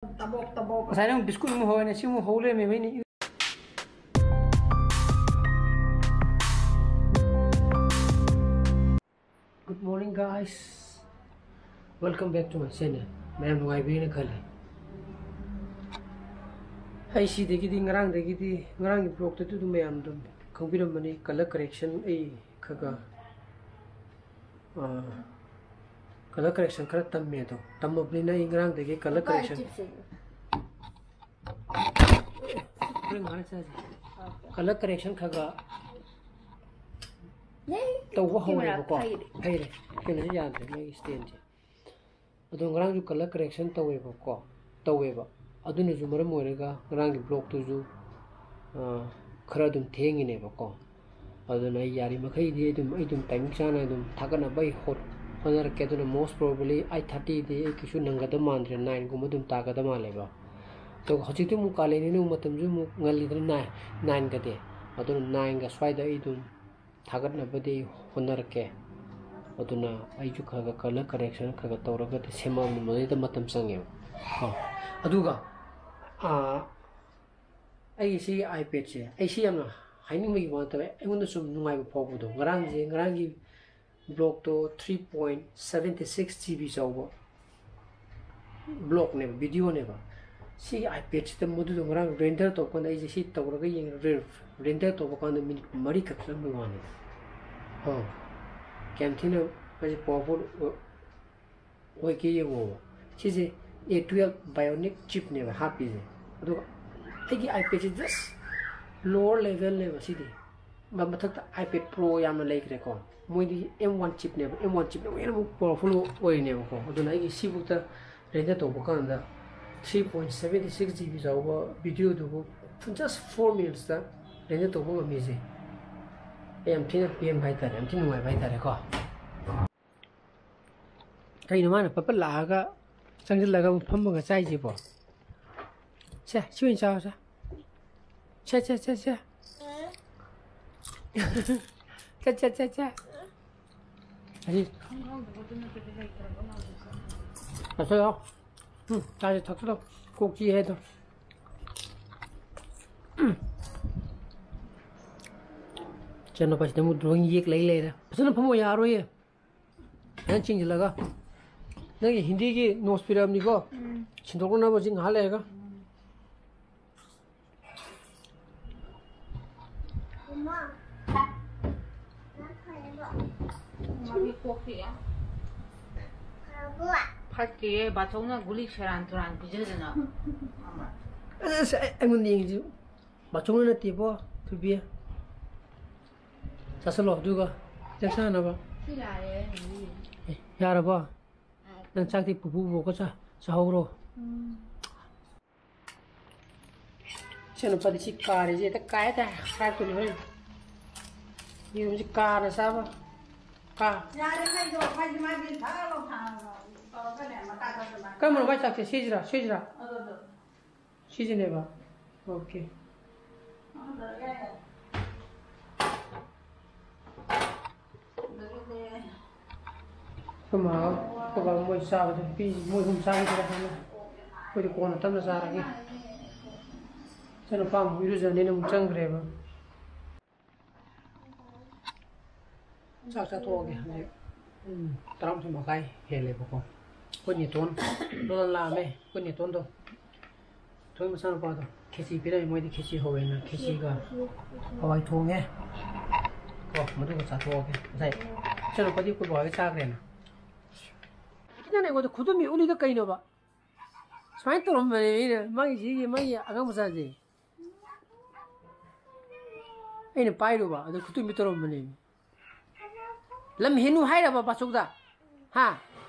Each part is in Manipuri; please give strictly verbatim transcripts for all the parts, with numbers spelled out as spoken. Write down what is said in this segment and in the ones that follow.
ꯇꯕꯣꯛ ꯇꯕꯣꯛ꯫ ꯉꯁꯥꯏ ꯅꯪ ꯕꯤꯁꯀꯨꯠ ꯑꯃ ꯍꯧꯔꯦꯅꯦ, ꯁꯤ ꯑꯃꯨꯛ ꯍꯧ ꯂꯩꯔꯝꯃꯦ ꯃꯩꯅꯤ꯫ Good morning, guys. Welcome back to my channel. ꯃꯌꯥꯝ ꯅꯨꯡꯉꯥꯏꯕꯤꯔꯦꯅ ꯈꯜꯂꯦ꯫ ꯑꯩ ꯁꯤꯗꯒꯤꯗꯤ, ꯉꯔꯥꯡꯗꯒꯤꯗꯤ, ꯉꯔꯥꯡꯒꯤ ꯕ꯭ꯂꯣꯛꯇꯁꯨ ꯑꯗꯨꯝ ꯃꯌꯥꯝ ꯑꯗꯨꯝ ꯈꯪꯕꯤꯔꯝꯃꯅꯤ, ꯀꯂꯔ ꯀꯔꯦꯛꯁꯟ ꯑꯩ ꯈꯔ ꯈꯔ, ꯑꯥ, ꯀꯂꯔ ꯀꯔꯦꯛꯁꯟ ꯈꯔ ꯇꯝꯃꯦ꯫ ꯑꯗꯣ ꯇꯝꯃꯕꯅꯤꯅ ꯑꯩ ꯉꯔꯥꯡꯗꯒꯤ ꯀꯂꯔ ꯀꯔꯦꯛꯁꯟ, ꯍꯣꯔꯦꯟ ꯉꯥꯏꯍꯥꯛ ꯆꯥꯁꯦ꯫ ꯀꯂꯔ ꯀꯔꯦꯛꯁꯟ ꯈꯔ ꯈꯔ ꯇꯧꯕ ꯍꯧꯔꯦꯕꯀꯣ꯫ ꯐꯩꯔꯦ, ꯀꯩꯅꯣꯁꯦ ꯌꯥꯗ꯭ꯔꯦ, ꯃꯥꯒꯤ ꯁ꯭ꯇꯦꯟꯁꯦ꯫ ꯑꯗꯣ ꯉꯔꯥꯡꯁꯨ ꯀꯂꯔ ꯀꯔꯦꯛꯁꯟ ꯇꯧꯋꯦꯕꯀꯣ, ꯇꯧꯋꯦꯕ꯫ ꯑꯗꯨꯅꯁꯨ ꯃꯔꯝ ꯑꯣꯏꯔꯒ ꯉꯔꯥꯡꯒꯤ ꯕ꯭ꯂꯣꯛꯇꯨꯁꯨ, ꯑꯥ, ꯈꯔ ꯑꯗꯨꯝ ꯊꯦꯡꯉꯤꯅꯦꯕꯀꯣ꯫ ꯑꯗꯨꯅ ꯑꯩ ꯌꯥꯔꯤꯃꯈꯩꯗꯤ ꯑꯗꯨꯝ, ꯑꯩ ꯑꯗꯨꯝ ꯇꯥꯏꯃꯤꯡ ꯆꯥꯅ ꯑꯗꯨꯝ ꯊꯥꯒꯠꯅꯕ ꯑꯩ ꯍꯣꯠ-, ꯍꯣꯠꯅꯔꯛꯀꯦ꯫ ꯑꯗꯨꯅ most probably eight thirtyꯗꯤ ꯑꯩ ꯀꯩꯁꯨ ꯅꯪꯒꯗꯕ ꯃꯥꯟꯗ꯭ꯔꯦ, nineꯒꯨꯝꯕ ꯑꯗꯨꯝ ꯇꯥꯒꯗꯕ ꯃꯥꯜꯂꯦꯕ꯫ ꯑꯗꯨꯒ ꯍꯧꯖꯤꯛꯇꯤ ꯑꯃꯨꯛ ꯀꯥꯂꯦꯟꯅꯤꯅ ꯑꯃꯨꯛ ꯃꯇꯝꯁꯨ ꯑꯃꯨꯛ ꯉꯜꯂꯤꯗꯅ, nine, nineꯒꯗꯤ꯫ ꯑꯗꯨꯅ nineꯒ ꯁ꯭ꯋꯥꯏꯗ ꯑꯩ ꯑꯗꯨꯝ ꯊꯥꯒꯠꯅꯕꯗꯤ ꯑꯩ ꯍꯣꯠꯅꯔꯛꯀꯦ꯫ ꯑꯗꯨꯅ ꯑꯩꯁꯨ ꯈꯔ ꯈꯔ ꯀꯂꯔ ꯀꯔꯦꯛꯁꯟ ꯈꯔ ꯈꯔ ꯇꯧꯔꯒꯗꯤ ꯁꯦꯝꯃꯛꯑꯕꯅꯤ, ꯃꯗꯩꯗ ꯃꯇꯝ ꯆꯪꯉꯦꯕ꯫ ꯀꯣ꯫ ꯑꯗꯨꯒ, ꯑꯥ, ꯑꯩꯒꯤ ꯁꯤꯒꯤ iPadꯁꯦ, ꯑꯩ ꯁꯤ ꯌꯥꯝꯅ ꯍꯥꯏꯅꯤꯡꯕꯒꯤ ꯋꯥ ꯅꯠꯇꯕ, ꯑꯩꯉꯣꯟꯗ ꯁꯨꯝ ꯅꯨꯡꯉꯥꯏꯕ ꯐꯥꯎꯕꯗꯣ, ꯉꯔꯥꯡꯁꯦ, ꯉꯔꯥꯡꯒꯤ ꯕ꯭ꯂꯣꯛꯇꯣ three point seven six GB ꯆꯥꯎꯕ ꯕ꯭ꯂꯣꯛꯅꯦꯕ, ꯚꯤꯗꯤꯑꯣꯅꯦꯕ꯫ ꯁꯤꯒꯤ iPadꯁꯤꯗ ꯃꯗꯨꯗꯣ ꯉꯔꯥꯡ ꯔꯦꯟꯗꯔ ꯇꯧꯕ ꯀꯥꯟꯗ ꯑꯩꯁꯦ ꯁꯤ ꯇꯧꯔꯒ ꯌꯦꯡꯉꯦ, ꯔꯦ-, ꯔꯦꯟꯗꯔ ꯇꯧꯕ ꯀꯥꯟꯗ ꯃꯤꯅꯤꯠ ꯃꯔꯤꯈꯛ ꯆꯪꯕꯒꯤ ꯋꯥꯅꯦꯕ꯫ ꯑꯣ, ꯀꯌꯥꯝ ꯊꯤꯅ ꯃꯁꯤ ꯄꯥꯋꯔꯐꯨꯜ ꯑꯣꯏ-, ꯑꯣꯏꯒꯦ ꯌꯦꯡꯉꯣꯕ꯫ ꯁꯤꯁꯦ A twelve Bionic chipꯅꯦꯕ ꯍꯥꯞꯄꯤꯁꯦ꯫ ꯑꯗꯨꯒ ꯑꯩꯒꯤ iPadꯁꯦ just lower levelꯅꯦꯕ ꯁꯤꯗꯤ꯫ ꯃ-, ꯃꯊꯛꯇ iPad Pro ꯌꯥꯝꯅ ꯂꯩꯈ꯭ꯔꯦꯀꯣ꯫ ꯃꯣꯏꯗꯤ M one chipꯅꯦꯕ, M one chipꯅ ꯍꯦꯟꯅ ꯑꯃꯨꯛ ꯄꯥꯋꯔꯐꯨꯜ ꯑꯣꯏꯔꯤꯅꯦꯕꯀꯣ꯫ ꯑꯗꯨꯅ ꯑꯩꯒꯤ ꯁꯤꯕꯨꯛꯇ ꯔꯦꯟꯗꯔ ꯇꯧꯕ ꯀꯥꯟꯗ three point seven six GB ꯆꯥꯎꯕ ꯚꯤꯗꯤꯑꯣꯗꯨꯕꯨ just four minutesꯇ ꯔꯦꯟꯗꯔ ꯇꯧꯕ ꯉꯝꯃꯤꯁꯦ꯫ ꯑꯩ ꯌꯥꯝ ꯊꯤꯅ ꯄꯦꯟꯕ ꯍꯥꯏꯇꯥꯔꯦ, ꯌꯥꯝ ꯊꯤꯅ ꯅꯨꯡꯉꯥꯏꯕ ꯍꯥꯏꯇꯥꯔꯦꯀꯣ꯫ ꯀꯩꯅꯣ ꯃꯥꯅ ꯄꯠ ꯄꯠ ꯂꯥꯛꯑꯒ ꯆꯪꯁꯤꯜꯂꯒ ꯑꯃꯨꯛ ꯐꯝꯃꯒ ꯆꯥꯏꯁꯤꯕꯣ? ꯁꯦ, ꯁꯤ ꯑꯣꯏꯅ ꯆꯥꯎ, ꯁꯦ꯫ ꯁꯦ, ꯁꯦ, ꯁꯦ, ꯁꯦ꯫ ꯆꯠ, ꯆꯠ, ꯆꯠ, ꯆꯠ꯫ ꯑꯁꯤ꯫ ꯆꯠꯊꯣꯛꯑꯣ꯫ ꯎꯝ, ꯆꯥꯁꯦ, ꯊꯛꯆꯤꯜꯂꯣ꯫ ꯀꯣꯛ ꯆꯤꯛꯑꯦ ꯍꯥꯏꯗꯣ꯫ ꯎꯝ꯫ ꯏꯆꯥꯅꯨꯄꯥꯁꯤꯗ ꯑꯃꯨꯛ drawing ꯌꯦꯛ ꯂꯩ ꯂꯩꯔꯦ꯫ ꯐꯖꯅ ꯐꯝꯃꯣ, ꯌꯥꯔꯣꯏꯌꯦ꯫ ꯐꯖꯅ ꯆꯤꯡꯁꯤꯜꯂꯒ꯫ ꯅꯪꯒꯤ ꯍꯤꯟꯗꯤꯒꯤ notes ꯄꯤꯔꯛꯑꯕꯅꯤꯀꯣ꯫ ꯎꯝ꯫ ꯁꯤꯟꯗꯣꯛꯅꯅꯕ ꯍꯧꯖꯤꯛ ꯉꯥꯏꯍꯥꯛ ꯂꯩꯔꯒ꯫ ꯎꯝ꯫ ꯃꯥꯒꯤ ꯀꯣꯛꯁꯦ ꯌꯥꯝ ꯐꯠꯇꯦꯌꯦ, ꯕꯥꯆꯧꯅ ꯒꯨꯂꯤ ꯁꯦꯔꯥꯟ ꯇꯨꯔꯥꯟ ꯄꯤꯖꯗꯅ꯫ ꯑꯁ, ꯑꯩ-, ꯑꯩꯉꯣꯟꯗ ꯌꯦꯡꯁꯤ꯫ ꯕꯥꯆꯧꯅ ꯅꯠꯇꯦꯕꯣ, ꯊꯣꯏꯕꯤ꯫ ꯆꯥꯁꯤꯜꯂꯣ, ꯑꯗꯨꯒ ꯆꯥꯛ ꯆꯥꯅꯕ꯫ ꯁꯤ ꯂꯥꯛꯑꯦ, ꯃꯃꯤ꯫ ꯑꯦ, ꯌꯥꯔꯕꯣ? ꯅꯪ ꯆꯥꯛꯇꯤ ꯄꯨꯄꯨ ꯕꯣꯛꯀ ꯆꯥ-, ꯆꯥꯍꯧꯔꯣ꯫ ꯎꯝ꯫ ꯏꯆꯥꯅꯨꯄꯥꯗꯤ ꯁꯤ ꯀꯥꯔꯤꯁꯦ ꯍꯦꯛꯇ ꯀꯥꯏ ꯍꯥꯏꯇꯥꯔꯦ꯫ ꯍꯥꯏꯔꯛꯇꯣꯏꯅꯤ ꯍꯣꯔꯦꯟ꯫ ꯌꯦꯔꯨꯝꯁꯤ ꯀꯥꯅ ꯆꯥꯕ꯫ ꯀꯥ꯫ ꯌꯥꯔꯦ, ꯃꯩꯗꯣ, ꯃꯩꯗꯤ ꯃꯥꯒꯤ ꯊꯥꯔ ꯂꯧ ꯊꯥꯔꯒ ꯇꯧꯔꯒꯅꯦ, ꯃꯇꯥ ꯈꯛꯇ ꯃꯥ꯫ ꯀꯔꯝꯕꯅꯣ ꯃꯥꯏ ꯆꯥꯛꯁꯦ? ꯁꯤꯁꯤꯔꯥ? ꯁꯤꯁꯤꯔꯥ? ꯑꯗꯨ, ꯑꯗꯨ꯫ ꯁꯤꯁꯤꯅꯦꯕ? OK꯫ ꯑꯗꯨ ꯌꯥꯏ, ꯌꯥꯏ꯫ ꯑꯗꯒꯤꯗꯤ ꯑꯩꯈꯣꯏ ꯃꯥ, ꯑꯩꯈꯣꯏ ꯕꯥ ꯃꯣꯏ ꯆꯥꯕꯗꯣ ꯄꯤ, ꯃꯣꯏ ꯑꯍꯨꯝ ꯆꯥꯈꯤꯗ꯭ꯔꯥ ꯈꯪꯗꯦ꯫ ꯑꯩꯈꯣꯏꯗꯤ ꯀꯣꯟꯅ ꯇꯞꯅ ꯆꯥꯔꯒꯦ꯫ ꯏꯆꯥꯅꯨꯄꯥ ꯑꯃꯨꯛ ꯏꯔꯨꯖꯅꯤꯅ ꯑꯃꯨꯛ ꯆꯪꯈ꯭ꯔꯦꯕ꯫ ꯆꯥꯛ ꯆꯥꯊꯣꯛꯑꯒꯦ ꯍꯧꯖꯤꯛ꯫ ꯄꯨꯡ ꯇꯔꯥꯃꯥꯊꯣꯏ ꯃꯈꯥꯏ ꯍꯦꯜꯂꯦꯕꯀꯣ꯫ ꯑꯩꯈꯣꯏ ꯅꯦꯇꯣꯟ ꯂꯣꯂꯟ ꯂꯥꯛꯑꯝꯃꯦ꯫ ꯑꯩꯈꯣꯏ ꯅꯦꯇꯣꯟꯗꯣ꯫ ꯊꯣꯏ ꯃꯆꯥꯅꯨꯄꯥꯗꯣ ꯈꯦꯆꯤ ꯄꯤꯔꯛꯑꯦ, ꯃꯣꯏꯗꯤ ꯈꯦꯆꯤ ꯍꯧꯋꯦꯅ ꯈꯦꯆꯤꯒ ꯍꯋꯥꯏ ꯊꯣꯡꯉꯦ꯫ ꯀꯣ, ꯃꯗꯨꯒ ꯆꯥꯊꯣꯛꯑꯒꯦ꯫ ꯉꯁꯥꯏ ꯏꯆꯥꯅꯨꯄꯥꯗꯤ ꯑꯩꯈꯣꯏ ꯕꯥ ꯍꯣꯏꯒ ꯆꯥꯈ꯭ꯔꯦꯅ꯫ ꯈꯤꯇꯪ ꯑꯩꯉꯣꯟꯗ ꯈꯨꯗꯨꯝ ꯎꯠꯂꯤꯗꯣ ꯀꯩꯅꯣꯕ? ꯁꯨꯃꯥꯏꯅ ꯇꯧꯔꯝꯕꯅꯦ ꯑꯩꯅ, ꯃꯥꯒꯤ ꯁꯤꯒꯤ, ꯃꯥꯒꯤ ꯑꯉꯥꯡ ꯃꯆꯥꯁꯦ꯫ ꯑꯩꯅ ꯄꯥꯏꯔꯨꯕ, ꯑꯗꯨ ꯈꯨꯇꯨꯝꯕꯤ ꯇꯧꯔꯝꯕꯅꯦꯃꯤ꯫ ꯂꯝ ꯍꯦꯟꯅꯨ ꯍꯥꯏꯔꯕ ꯕꯥꯆꯧꯗ? ꯍꯥ?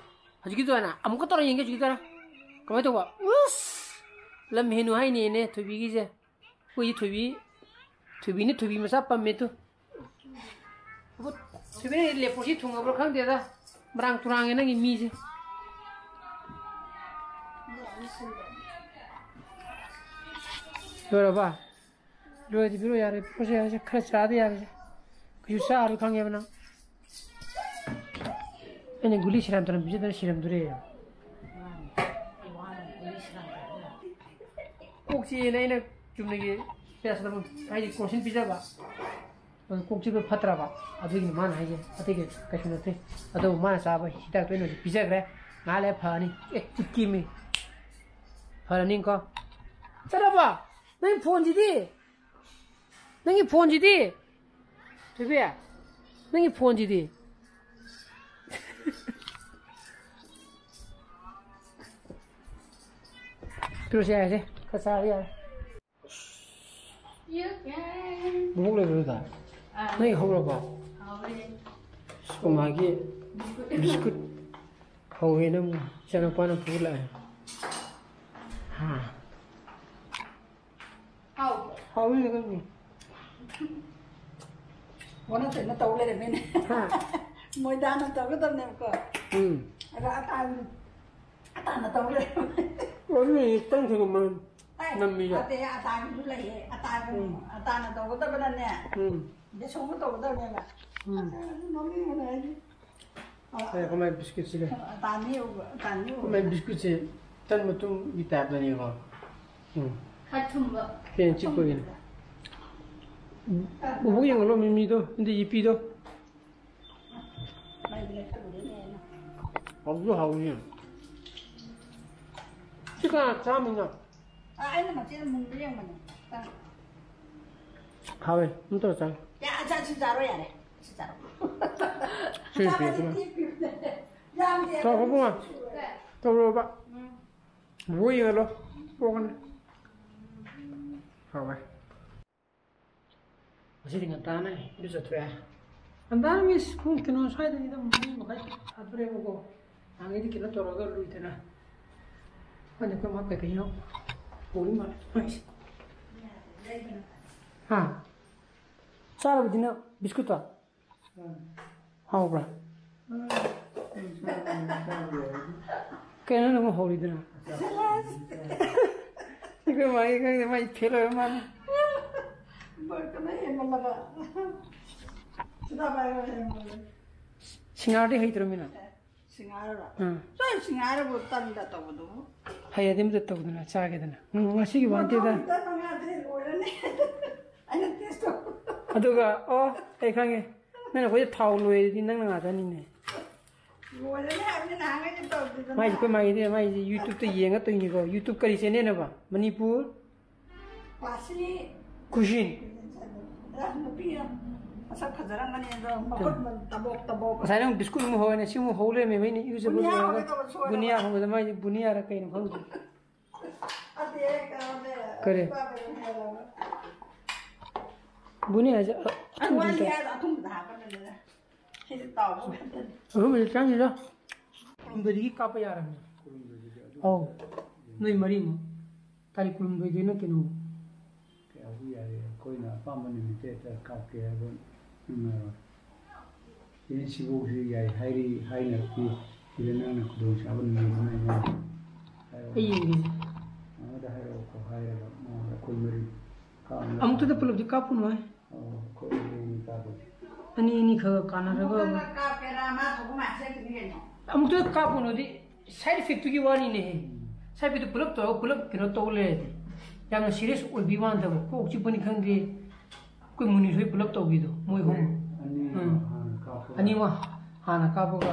ꯍꯧꯖꯤꯛꯀꯤꯗꯨ ꯍꯥꯏꯅ ꯑꯃꯨꯛꯀ ꯇꯧꯔ ꯌꯦꯡꯒꯦ, ꯍꯧꯖꯤꯛꯀꯤꯗꯨ ꯍꯥꯏꯅ꯫ ꯀꯃꯥꯏꯅ ꯇꯧꯕ? ꯎꯁ! ꯂꯝ ꯍꯦꯟꯅꯨ ꯍꯥꯏꯅꯦꯅꯦ ꯊꯣꯏꯕꯤꯒꯤꯁꯦ꯫ ꯑꯩꯈꯣꯏꯒꯤ ꯊꯣꯏꯕꯤ, ꯊꯣꯏꯕꯤꯅ ꯊꯣꯏꯕꯤ ꯃꯆꯥ ꯄꯝꯃꯦ ꯇꯨ꯫ ꯊꯣꯏꯕꯤꯅ ꯂꯦꯞꯄꯣꯁꯤ ꯊꯨꯡꯉꯕ꯭ꯔꯥ ꯈꯪꯗꯦꯗ꯫ ꯃꯔꯥꯡ ꯇꯨꯔꯥꯡꯉꯦ ꯅꯪꯒꯤ ꯃꯤꯁꯦ꯫ ꯂꯣꯏꯔꯕ? ꯂꯣꯏꯔꯗꯤ ꯄꯤꯔꯛꯑꯣ ꯌꯥꯔꯦ, ꯄꯤꯔꯛꯑꯣꯁꯦ ꯌꯥꯔꯦꯁꯦ, ꯈꯔ ꯆꯥꯗ ꯌꯥꯔꯦꯁꯦ꯫ ꯀꯩꯁꯨ ꯆꯥꯔꯣꯏ ꯈꯪꯉꯦꯕ ꯅꯪ꯫ ꯑꯩꯅ ꯒꯨꯂꯤ ꯁꯦꯔꯥꯟ ꯇꯨꯔꯥꯟ ꯄꯤꯖꯗꯅ ꯁꯤꯔꯝꯗꯣꯔꯦ꯫ ꯀꯣꯛ ꯆꯤꯛꯑꯦꯅ ꯑꯩꯅ ꯆꯨꯝꯅꯒꯤ paracetamol ꯍꯥꯏꯗꯤ ꯀ꯭ꯔꯣꯁꯤꯟ ꯄꯤꯖꯕ꯫ ꯑꯗꯨ ꯀꯣꯛ ꯆꯤꯛꯄ ꯐꯠꯇ꯭ꯔꯕ? ꯑꯗꯨꯒꯤꯅꯤ ꯃꯥꯅ ꯍꯥꯏꯁꯦ, ꯑꯇꯩ ꯀꯩ-, ꯀꯩꯁꯨ ꯅꯠꯇꯦ꯫ ꯑꯗꯨꯕꯨ ꯃꯥꯅ ꯆꯥꯕ ꯍꯤꯗꯥꯛꯇꯣ ꯑꯩꯅ ꯍꯧꯖꯤꯛ ꯄꯤꯖꯈ꯭ꯔꯦ꯫ ꯉꯥꯏꯍꯥꯛ ꯂꯩꯔ ꯐꯔꯅꯤ꯫ ꯑꯦ, ꯆꯤꯛꯀꯤꯃꯤ꯫ ꯐꯔꯅꯤꯀꯣ꯫ ꯆꯠꯂꯕꯣ? ꯅꯪ ꯐꯣꯟꯁꯤꯗꯤ? ꯅꯪꯒꯤ ꯐꯣꯟꯁꯤꯗꯤ? ꯊꯣꯏꯕꯤ, ꯅꯪꯒꯤ ꯐꯣꯟꯁꯤꯗꯤ? ꯄꯤꯔꯨꯁꯦ ꯍꯥꯏꯁꯦ꯫ ꯈꯔ ꯆꯥꯕ ꯌꯥꯔꯦ꯫ You can. ꯕꯨꯕꯣꯛ ꯂꯩꯕ꯭ꯔꯣ ꯑꯗꯨꯗ? ꯑꯥ꯫ ꯅꯣꯏ ꯍꯧꯔꯕꯣ? ꯍꯧꯔꯦ꯫ ꯑꯁ, ꯀꯃꯥꯒꯤ ꯕꯤꯁꯀꯨꯠ꯫ ꯕꯤꯁꯀꯨꯠ ꯍꯧꯋꯦꯅ ꯑꯃꯨꯛ ꯏꯆꯥꯅꯨꯄꯥꯅ ꯄꯨꯔ ꯂꯥꯛꯑꯦ꯫ ꯍꯥ꯫ ꯍꯥꯎꯕ꯭ꯔꯣ? ꯍꯥꯎꯋꯤ ꯀꯩꯅꯣ꯫ ꯑꯣꯟꯅ ꯇꯩꯅ ꯇꯧ ꯂꯩꯔꯝꯃꯦꯅꯦ꯫ ꯍꯥ? ꯃꯣꯏꯗꯥꯅ ꯇꯧꯒꯗꯕꯅꯦꯕꯀꯣ꯫ ꯎꯝ꯫ ꯑꯗ ꯑꯇꯥ-, ꯑꯇꯥꯅ ꯇꯧ ꯂꯩꯔꯝꯃꯦ꯫ ꯑꯣ, ꯃꯤ ꯈꯤꯇꯪ ꯊꯤꯒꯨꯝꯕ ꯑꯦ, ꯅꯝꯃꯤꯗꯣ꯫ ꯑꯇꯩ ꯑꯇꯥꯒꯤꯁꯨ ꯂꯩꯌꯦ꯫ ꯑꯇꯥꯒꯤ-, ꯎꯝ꯫ ꯑꯇꯥꯅ ꯇꯧꯒꯗꯕꯅꯅꯦ꯫ ꯎꯝ꯫ ꯕꯦꯁꯣꯟꯒ ꯇꯧꯒꯗꯕꯅꯦꯕ꯫ ꯎꯝ꯫ ꯑꯁ, ꯅꯣꯛꯅꯤꯡꯕꯅꯦ ꯑꯩꯗꯤ꯫ ꯑꯦ, ꯀꯃꯥꯏ ꯕꯤꯁꯀꯤꯠꯁꯤ ꯂꯩ? ꯑꯇꯥ ꯑꯅꯤ ꯎꯕ, ꯑꯇꯥ ꯑꯅꯤ ꯎꯕ꯫ ꯀꯃꯥꯏ ꯕꯤꯁꯀꯤꯠꯁꯤ ꯇꯟ ꯃꯇꯨꯝꯒꯤ ꯇꯥꯏꯞꯇꯅꯤꯀꯣ꯫ ꯎꯝ꯫ ꯈꯔ ꯊꯨꯝꯕ꯫ ꯍꯦꯟꯅ ꯆꯤꯛꯄꯒꯤꯅꯤ꯫ ꯕꯨꯕꯣꯛ ꯌꯦꯡꯍꯜꯂꯣ ꯃꯤꯃꯤꯗꯣ, ꯑꯗꯩ ꯌꯦꯄꯤꯗꯣ꯫ ꯃꯩꯗꯤ ꯂꯩꯈꯠꯂꯨꯔꯦꯅꯦ ꯑꯩꯅ꯫ ꯍꯥꯎꯁꯨ ꯍꯥꯎꯅꯤ꯫ ꯁꯤ ꯀꯅꯥ ꯆꯥꯃꯤꯅꯣ? ꯑ, ꯑꯩꯅ ꯃꯆꯦꯗ ꯃꯨꯟꯕ ꯌꯦꯡꯕꯅꯦ꯫ ꯆꯥ꯫ ꯍꯥꯎꯋꯦ, ꯑꯗꯨꯝ ꯇꯧꯔ ꯆꯥꯎ꯫ ꯌꯥ, ꯑꯆꯥ, ꯁꯤ ꯆꯥꯔꯣ ꯌꯥꯔꯦ꯫ ꯁꯤ ꯆꯥꯔꯣ꯫ ꯁꯤ ꯑꯆꯥꯄꯣꯠꯁꯤ ꯄꯤꯔꯛꯑꯣ꯫ ꯄꯤꯔꯛꯑꯣ꯫ ꯌꯥꯝꯗꯦ꯫ ꯇꯧꯔꯣ, ꯏꯕꯨꯡꯉꯣ꯫ ꯇꯧꯔꯣꯕ꯫ ꯎꯝ꯫ ꯕꯣꯏ ꯌꯦꯡꯍꯜꯂꯣ꯫ ꯄꯣꯛꯀꯅꯤ꯫ ꯍꯥꯎꯋꯦ꯫ ꯉꯁꯤꯗꯤ ꯉꯟꯇꯥꯅ ꯏꯔꯨꯖꯊꯣꯛꯑꯦ꯫ ꯉꯟꯇꯥꯅ ꯃꯤꯁ ꯄꯨꯡ ꯀꯩꯅꯣ ꯁ꯭ꯋꯥꯏꯗꯅꯤꯗ, ꯃꯔꯤ ꯃꯈꯥꯏ ꯇꯥꯗꯣꯔꯦꯕꯀꯣ꯫ ꯅꯍꯥꯟꯒꯩꯗꯤ ꯀꯩꯅꯣ ꯇꯧꯔꯒ ꯂꯨꯏꯗꯅ꯫ ꯈꯪꯗꯦ, ꯑꯩꯈꯣꯏ ꯃꯥ ꯀꯩꯀꯩꯅꯣ ꯄꯨꯔꯤ ꯃꯥꯜꯂꯦ ꯃꯥꯏꯁꯦ꯫ ꯍꯥ? ꯆꯥꯔꯕꯗꯤ ꯅꯪ ꯕꯤꯁꯀꯨꯠꯇꯣ? ꯍꯥꯎꯕ꯭ꯔꯥ? ꯀꯩꯅꯣ ꯅꯪ ꯍꯧꯔꯤꯗꯨꯅ? ꯑꯩꯈꯣꯏ ꯃꯥꯒꯤ ꯈꯪꯗꯦ, ꯃꯥꯏ ꯐꯦꯜ ꯑꯣꯏꯕ ꯃꯥꯜꯂꯦ꯫ ꯕꯣꯏꯀꯅ ꯍꯦꯟꯃꯜꯂꯕ꯫ ꯁꯤꯗ ꯄꯥꯏꯔꯒ ꯍꯦꯟꯃꯜꯂꯦ꯫ ꯁꯤꯡꯍꯥꯔꯗꯤ ꯍꯩꯇ꯭ꯔꯃꯤꯅ? ꯁꯤꯡꯍꯥꯔꯔꯣ? ꯎꯝ꯫ ꯆꯣꯏ, ꯁꯤꯡꯍꯥꯔꯕꯨ ꯇꯟꯗ ꯇꯧꯕꯗꯨꯕꯨ꯫ ꯐꯩ, ꯑꯗꯨꯝꯇ ꯇꯧꯗꯅ ꯆꯥꯒꯦꯗꯅ꯫ ꯎꯝ, ꯉꯁꯤꯒꯤ ꯋꯥꯟꯇꯦꯗ꯫ ꯃꯉꯥꯗꯤ ꯂꯣꯏꯔꯅꯤ꯫ ꯑꯩꯅ ꯇꯦꯁ ꯇꯧ꯫ ꯑꯗꯨꯒ, ꯑꯣ, ꯑꯩ ꯈꯪꯉꯦ꯫ ꯅꯪꯅ ꯑꯩꯈꯣꯏꯗ ꯊꯥꯎ ꯂꯣꯏꯔꯗꯤ ꯅꯪꯅ ꯉꯥꯛꯇꯅꯤꯅꯦ꯫ ꯂꯣꯏꯔꯅꯤ ꯍꯥꯏꯕꯅꯤ, ꯅꯍꯥꯟꯈꯩꯗꯤ ꯇꯧꯗꯦꯗꯅ꯫ ꯃꯥꯏꯁꯦ, ꯑꯩꯈꯣꯏ ꯃꯥꯒꯤꯗꯤ, ꯃꯥꯏꯁꯦ YouTube-ꯇ ꯌꯦꯡꯉ ꯇꯧꯔꯤꯅꯤꯀꯣ꯫ YouTube ꯀꯔꯤ channel ꯅꯦꯕ? ꯃꯅꯤꯄꯨꯔ ꯀ꯭ꯂꯥꯁꯤ꯫ ꯀꯨꯖꯤꯟ꯫ ꯑ, ꯅꯨꯄꯤ ꯃꯁꯛ ꯐꯖꯔꯝꯒꯅꯤ ꯑꯗꯣ, ꯃꯈꯨꯠ ꯇꯕꯣꯛ ꯇꯕꯣꯛ꯫ ꯉꯁꯥꯏ ꯅꯪ ꯕꯤꯁꯀꯨꯠ ꯑꯃ ꯍꯧꯔꯦꯅꯦ, ꯁꯤ ꯑꯃꯨꯛ ꯍꯧ ꯂꯩꯔꯝꯃꯦ, ꯑꯩꯅ ꯏꯔꯨꯖꯕ ꯕꯨꯅꯤꯌꯥ ꯂꯣꯏꯔꯒ꯫ ꯍꯧꯒꯦ ꯇꯧꯕ ꯁꯣꯏꯔꯕ꯫ ꯕꯨꯅꯤꯌꯥ ꯍꯧꯕꯗ ꯃꯥꯏꯁꯦ ꯕꯨꯅꯤꯌꯥꯔ ꯀꯩꯅꯣ ꯈꯪꯗꯦ꯫ ꯑꯗꯨꯗꯤ ꯑꯩ ꯀꯩꯅꯣꯅꯦ, ꯀꯔꯤ? ꯂꯨꯄꯥ ꯀꯩꯅꯣꯅꯦ ꯍꯥꯏꯔꯕ꯫ ꯕꯨꯅꯤꯌꯥꯁꯦ, ꯑ, ꯑꯩ ꯋꯥꯔꯤ ꯑꯊꯨꯝꯕꯗ꯫ ꯍꯥꯏꯔꯒ ꯑꯊꯨꯝꯕꯗ ꯍꯥꯞꯄꯅꯦ꯫ ꯁꯤꯗꯤ ꯇꯥꯎꯕ ꯉꯥꯛꯇꯅꯤ꯫ ꯑꯊꯨꯝꯕꯗꯤ ꯆꯪꯉꯤꯗ꯫ ꯀꯨꯟꯍꯨꯝꯗꯣꯏꯗꯒꯤ ꯀꯥꯞꯄ ꯌꯥꯔꯕꯅꯦ꯫ ꯀꯨꯟꯍꯨꯝꯗꯣꯏꯗꯒꯤ ꯑꯗꯨꯝ ꯑꯧ꯫ ꯌꯥꯔꯦ꯫ ꯅꯣꯏ ꯃꯔꯤꯃꯛ꯫ ꯇꯥꯔꯤꯛ ꯀꯨꯟꯍꯨꯝꯗꯣꯏꯗꯩꯅ ꯀꯩꯅꯣ꯫ ꯀꯌꯥꯕꯨ ꯌꯥꯔꯦ? ꯑꯩꯈꯣꯏꯅ ꯑꯄꯥꯝꯕ ꯅꯨꯃꯤꯠꯇ ꯍꯦꯛꯇ ꯀꯥꯞꯀꯦ ꯍꯥꯏꯕ ꯉꯝꯃꯔꯣꯏ꯫ ꯑꯦ, ꯁꯤꯐꯧꯁꯤ ꯌꯥꯏ ꯍꯥꯏꯔꯤ, ꯍꯥꯏꯅꯔꯛꯇꯦ꯫ ꯁꯤꯗ ꯅꯪꯅ ꯈꯨꯗꯣꯡꯆꯥꯕ ꯅꯨꯃꯤꯠ ꯑꯃ ꯑꯩꯉꯣꯟꯗ ꯍꯥꯏꯔꯛꯑꯣ꯫ ꯑꯩ ꯌꯦꯡꯒꯦ꯫ ꯃꯉꯣꯟꯗ ꯍꯥꯏꯔꯛꯑꯣꯀꯣ ꯍꯥꯏꯔꯒ ꯃꯉꯣꯟꯗ ꯑꯩꯈꯣꯏ ꯃꯔꯤ ꯀꯥꯞꯅꯕ꯫ ꯑꯃꯨꯛꯇꯗ ꯄꯨꯂꯞꯇꯤ ꯀꯥꯞꯄꯨꯅꯣ ꯍꯥꯏ꯫ ꯑꯣ, ꯑꯩꯈꯣꯏ ꯃꯔꯤ ꯀꯥꯞꯄꯁꯤ꯫ ꯑꯅꯤ ꯑꯅꯤ ꯈꯔ ꯈꯔ ꯀꯥꯟꯅꯔꯒ꯫ ꯑꯃꯨꯛꯇꯗ ꯀꯥꯞꯀꯦꯔꯥ, ꯃꯥ ꯊꯣꯛꯄ ꯃꯥꯏ ꯆꯠꯈꯤꯅꯤ ꯀꯩꯅꯣ꯫ ꯑꯃꯨꯛꯇꯗ ꯀꯥꯞꯄꯨꯅꯣꯗꯤ side effect ꯇꯨꯒꯤ ꯋꯥꯅꯤꯅꯦꯍꯦ꯫ ꯎꯝ꯫ Side effect ꯇꯨ ꯄꯨꯂꯞ ꯇꯧꯔꯒ ꯄꯨꯂꯞ ꯀꯩꯅꯣ ꯇꯧ ꯂꯩꯔꯗꯤ ꯌꯥꯝꯅ serious ꯑꯣꯏꯕꯤ ꯃꯥꯟꯗꯕ, ꯀꯣꯛ ꯆꯤꯛꯄꯅꯤ ꯈꯪꯗꯦ꯫ ꯑꯩꯈꯣꯏ ꯃꯨꯅꯤꯁ ꯍꯣꯏ ꯄꯨꯂꯞ ꯇꯧꯕꯤꯗꯣ, ꯃꯣꯏ ꯑꯍꯨꯝ꯫ ꯑꯅꯤ ꯎꯝ꯫ ꯍꯥꯟꯅ ꯀꯥꯞꯄꯒ꯫ ꯑꯅꯤꯃꯛ ꯍꯥꯟꯅ ꯀꯥꯞꯄꯒ꯫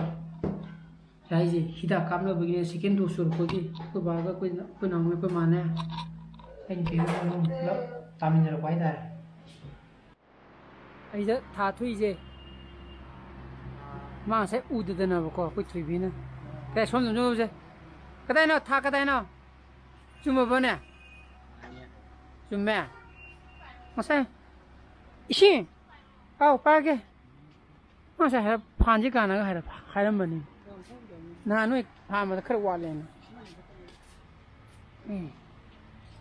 ꯍꯥꯏꯁꯦ ꯍꯤꯗꯥꯛ ꯀꯥꯞꯅꯕꯒꯤꯅꯦ, second dose ꯁꯨꯔꯛꯄꯒꯤ꯫ ꯑꯩꯈꯣꯏ ꯕꯥꯒ ꯑꯩꯈꯣꯏ ꯅ-, ꯑꯩꯈꯣꯏ ꯅꯥꯎꯅ ꯑꯩꯈꯣꯏ ꯃꯥꯅꯦ꯫ ꯑꯩꯅ ꯄꯤꯕ ꯃꯣꯏ ꯑꯍꯨꯝ ꯄꯨꯂꯞ ꯇꯥꯃꯤꯟꯅꯔꯛꯄ ꯍꯥꯏꯇꯥꯔꯦ꯫ ꯑꯩꯗ ꯊꯥ ꯊꯣꯛꯏꯁꯦ꯫ ꯃꯥ ꯉꯁꯥꯏ ꯎꯗꯗꯅꯕꯀꯣ, ꯑꯩꯈꯣꯏ ꯊꯣꯏꯕꯤꯅ꯫ ꯀꯗꯥꯏ ꯁꯣꯝꯗ ꯆꯠꯂꯨꯁꯦ? ꯀꯗꯥꯏꯅꯣ? ꯊꯥ ꯀꯗꯥꯏꯅꯣ? ꯆꯨꯝꯃꯕꯅꯦ? ꯆꯨꯝꯃꯦ? ꯉꯁꯥꯏ ꯏꯁꯤꯡ? ꯑꯥꯎ, ꯄꯥꯏꯔꯒꯦ꯫ ꯉꯁꯥꯏ ꯍꯥꯏꯔꯞ ꯐꯥꯟꯁꯤ ꯀꯥꯟꯅꯒ ꯍꯥꯏꯔꯞ ꯍꯥꯏꯔꯝꯕꯅꯤ꯫ ꯅꯍꯥꯟ ꯅꯣꯏ ꯐꯥꯟꯕꯗ ꯈꯔ ꯋꯥꯠꯂꯦꯅ꯫ ꯎꯝ꯫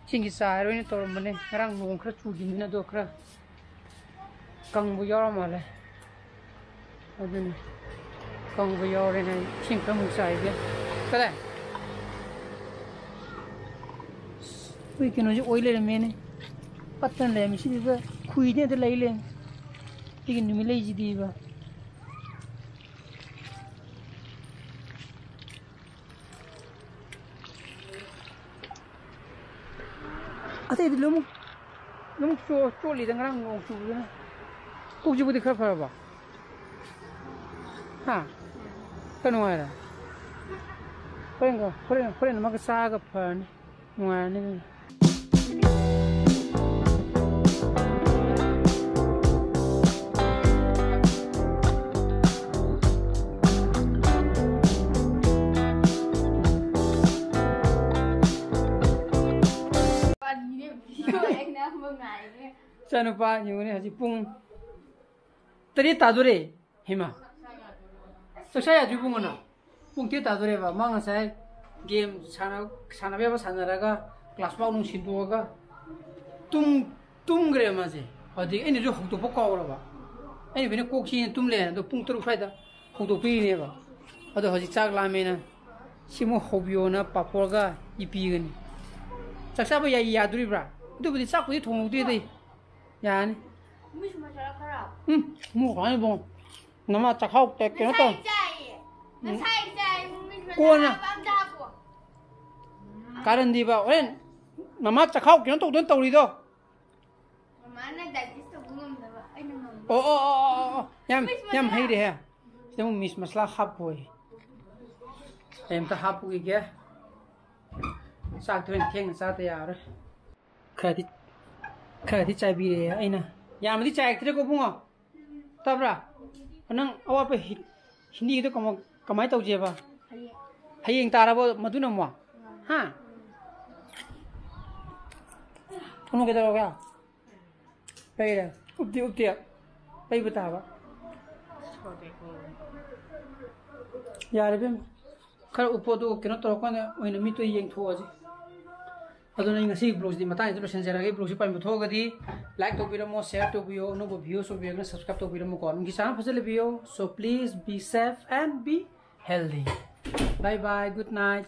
ꯏꯁꯤꯡꯒꯤ ꯆꯥꯏꯔꯣꯏꯅ ꯇꯧꯔꯝꯕꯅꯦ꯫ ꯉꯔꯥꯡ ꯅꯣꯡ ꯈꯔ ꯆꯨꯈꯤꯕꯅꯤꯅ ꯑꯗꯣ ꯈꯔ ꯀꯪꯕ ꯌꯥꯎꯔ ꯃꯥꯜꯂꯦ꯫ ꯑꯗꯨꯅꯤ꯫ ꯀꯪꯕ ꯌꯥꯎꯔꯦꯅꯦ꯫ ꯏꯁꯤꯡ ꯈꯔ ꯑꯃꯨꯛ ꯆꯥꯏꯒꯦ꯫ ꯀꯗꯥꯏ? ꯑꯩꯈꯣꯏ ꯀꯩꯅꯣꯁꯦ ꯑꯣꯏ ꯂꯩꯔꯝꯃꯦꯅꯦ꯫ ꯄꯠꯇꯅ ꯂꯩꯔꯝꯃꯤ꯫ ꯁꯤꯗꯤꯕ ꯈꯨꯏꯗꯤ ꯑꯗ ꯂꯩ ꯂꯩꯔꯝꯃꯤ꯫ ꯁꯤꯒꯤ ꯅꯨꯃꯤꯠ ꯂꯩꯁꯤꯗꯤꯕ꯫ ꯑꯇꯩꯗꯤ ꯂꯣꯏꯅꯃꯛ, ꯂꯣꯏꯅꯃꯛ ꯆꯣ-, ꯆꯣꯠꯂꯤꯗ, ꯉꯔꯥꯡ ꯅꯣꯡ ꯆꯨꯕꯗꯨꯅ꯫ ꯀꯣꯛ ꯆꯤꯛꯄꯗꯤ ꯈꯔ ꯐꯔꯕꯣ? ꯍꯥ? ꯈꯔ ꯅꯨꯡꯉꯥꯏꯔꯦ? ꯍꯣꯔꯦꯟꯒ, ꯍꯣꯔꯦꯟ, ꯍꯣꯔꯦꯟ ꯑꯃꯒ ꯆꯥꯔꯒ ꯐꯔꯅꯤ꯫ ꯅꯨꯡꯉꯥꯏꯔꯅꯤ ꯑꯗꯨꯅ꯫ ꯏꯆꯥꯅꯨꯄꯥ ꯌꯦꯡꯉꯨꯅꯦ, ꯍꯧꯖꯤꯛ ꯄꯨꯡ ꯇꯔꯦꯠ ꯇꯥꯗꯣꯔꯦ꯫ ꯍꯩꯃꯥ, ꯆꯥꯛꯆꯥ ꯌꯥꯗ꯭ꯔꯤꯕꯣ ꯉꯟꯅ? ꯄꯨꯡ ꯇꯔꯦꯠ ꯇꯥꯗꯣꯔꯦꯕ꯫ ꯃꯥ ꯉꯁꯥꯏ ꯒꯦꯝ ꯁꯥꯟꯅ-, ꯁꯥꯟꯅꯕ ꯌꯥꯕ ꯁꯥꯟꯅꯔꯒ, ꯀ꯭ꯂꯥꯁ ꯄꯥꯎ ꯅꯨꯡ ꯁꯤꯟꯗꯣꯛꯑꯒ ꯇꯨꯝ-, ꯇꯨꯝꯈ꯭ꯔꯦ ꯃꯥꯁꯦ꯫ ꯑꯗꯨꯗꯒꯤ ꯑꯩꯅꯁꯨ ꯍꯧꯗꯣꯛꯄ ꯀꯥꯎꯔꯕ꯫ ꯑꯩꯅ ꯀꯩꯅꯣ ꯀꯣꯛ ꯆꯤꯛꯑꯦꯅ ꯇꯨꯝ ꯂꯩꯔꯦ꯫ ꯑꯗꯣ ꯄꯨꯡ ꯇꯔꯨꯛ ꯁ꯭ꯋꯥꯏꯗ ꯍꯧꯗꯣꯛꯄꯤꯔꯤꯅꯦꯕ꯫ ꯑꯗꯣ ꯍꯧꯖꯤꯛ ꯆꯥꯛ ꯂꯥꯝꯃꯦꯅ ꯁꯤꯃꯨꯛ ꯍꯧꯕꯤꯌꯣꯅ ꯄꯥꯐꯣꯔꯒ ꯏ ꯄꯤꯒꯅꯤ꯫ ꯆꯥꯛ ꯆꯥꯕ ꯌꯥꯏ-, ꯌꯥꯗꯣꯔꯤꯕ꯭ꯔꯥ? ꯑꯗꯨꯕꯨꯗꯤ ꯆꯥꯛꯄꯨꯗꯤ ꯊꯣꯡꯍꯧꯗ꯭ꯔꯤꯗ꯫ ꯌꯥꯅꯤ꯫ ꯃꯤꯁ ꯃꯆꯥ ꯈꯔ꯫ ꯎꯝ, ꯃꯨꯛ ꯈꯪꯉꯤꯕꯣ꯫ ꯅꯃꯥ ꯆꯈꯥꯎ ꯀꯩ-, ꯀꯩꯅꯣ ꯇꯧ-, ꯉꯁꯥꯏ ꯆꯥꯏꯌꯦ꯫ ꯎꯝ꯫ ꯉꯁꯥꯏ ꯆꯥꯏ, ꯃꯤꯁ ꯃꯆꯥ ꯀꯣꯟꯅ꯫ ꯍꯥꯞꯄ ꯑꯝꯇ ꯍꯥꯞꯄꯣ꯫ ꯀꯥꯔꯟꯗꯤꯕ, ꯍꯣꯔꯦꯟ ꯃꯃꯥ ꯆꯈꯥꯎ ꯀꯩꯅꯣ ꯇꯧꯗꯅ ꯇꯧꯔꯤꯗꯣ꯫ ꯃꯃꯥꯅ ꯗꯥꯏꯖꯦꯁ ꯇꯧꯕ ꯉꯝꯗꯕ, ꯑꯩꯅ ꯉꯝꯕ꯫ ꯑꯣ, ꯑꯣ, ꯑꯣ, ꯑꯣ, ꯑꯣ, ꯑꯣ꯫ ꯌꯥꯝ, ꯃꯤꯁ ꯌꯥꯝ ꯃꯆꯥ꯫ ꯍꯩꯔꯦꯍꯦ꯫ ꯁꯤꯗ ꯑꯃꯨꯛ ꯃꯤꯁ ꯃꯁꯂꯥ ꯍꯥꯞꯄꯣꯏ꯫ ꯑꯩ ꯑꯝꯇ ꯍꯥꯞꯄꯨꯈꯤꯒꯦ꯫ ꯆꯥꯛꯇꯤ ꯍꯣꯔꯦꯟ ꯊꯦꯡꯅ ꯆꯥꯗ ꯌꯥꯔꯔꯣꯏ꯫ ꯈꯔꯗꯤ, ꯈꯔꯗꯤ ꯆꯥꯏꯕꯤꯔꯦ ꯑꯩꯅ꯫ ꯌꯥꯝꯅꯗꯤ ꯆꯥꯏꯔꯛꯇ꯭ꯔꯦꯀꯣ ꯏꯕꯨꯡꯉꯣ? ꯇꯥꯕ꯭ꯔꯥ? ꯅꯪ ꯑꯋꯥꯠꯄ ꯍꯤ-, ꯍꯤꯟꯗꯤꯒꯤꯗꯣ ꯀꯃ-, ꯀꯃꯥꯏꯅ ꯇꯧꯁꯦꯕ? ꯍꯌꯦꯡ꯫ ꯍꯌꯦꯡ ꯇꯥꯔꯕꯣ ꯃꯗꯨꯅ ꯑꯃꯨꯛ? ꯍꯥ? ꯀꯩꯅꯣ ꯀꯩꯗꯧꯔꯒꯦ? ꯄꯩꯔꯦ꯫ ꯎꯞꯇꯤ ꯎꯞꯇꯦ꯫ ꯄꯩꯕ ꯇꯥꯕ꯫ ꯌꯥꯔꯦ ꯏꯕꯦꯝꯃ꯫ ꯈꯔ ꯎꯞꯄꯣ, ꯑꯗꯨꯒ ꯀꯩꯅꯣ ꯇꯧꯔꯀꯥꯟꯗ ꯑꯣꯏꯅ ꯃꯤꯠꯇꯣ ꯌꯦꯡꯊꯣꯛꯑꯁꯤ꯫ ꯑꯗꯨꯅ ꯑꯩ ꯉꯁꯤꯒꯤ ꯕ꯭ꯂꯣꯒꯁꯤꯗꯤ ꯃꯇꯥꯡꯁꯤꯗ ꯂꯣꯏꯁꯤꯟꯖꯔꯒꯦ꯫ ꯕ꯭ꯂꯣꯒꯁꯤ ꯄꯥꯝꯕꯤꯕ ꯊꯣꯛꯑꯒꯗꯤ like ꯇꯧꯕꯤꯔꯝꯃꯣ, share ꯇꯧꯕꯤꯌꯣ, ꯑꯅꯧꯕ viewers ꯑꯣꯏꯕꯤꯔꯒꯅ subscribe ꯇꯧꯕꯤꯔꯝꯃꯨꯀꯣ꯫ ꯅꯨꯡꯒꯤ ꯆꯥꯅ ꯐꯖꯅ ꯂꯩꯕꯤꯌꯣ꯫ So please be safe and be healthy. Bye bye, good night.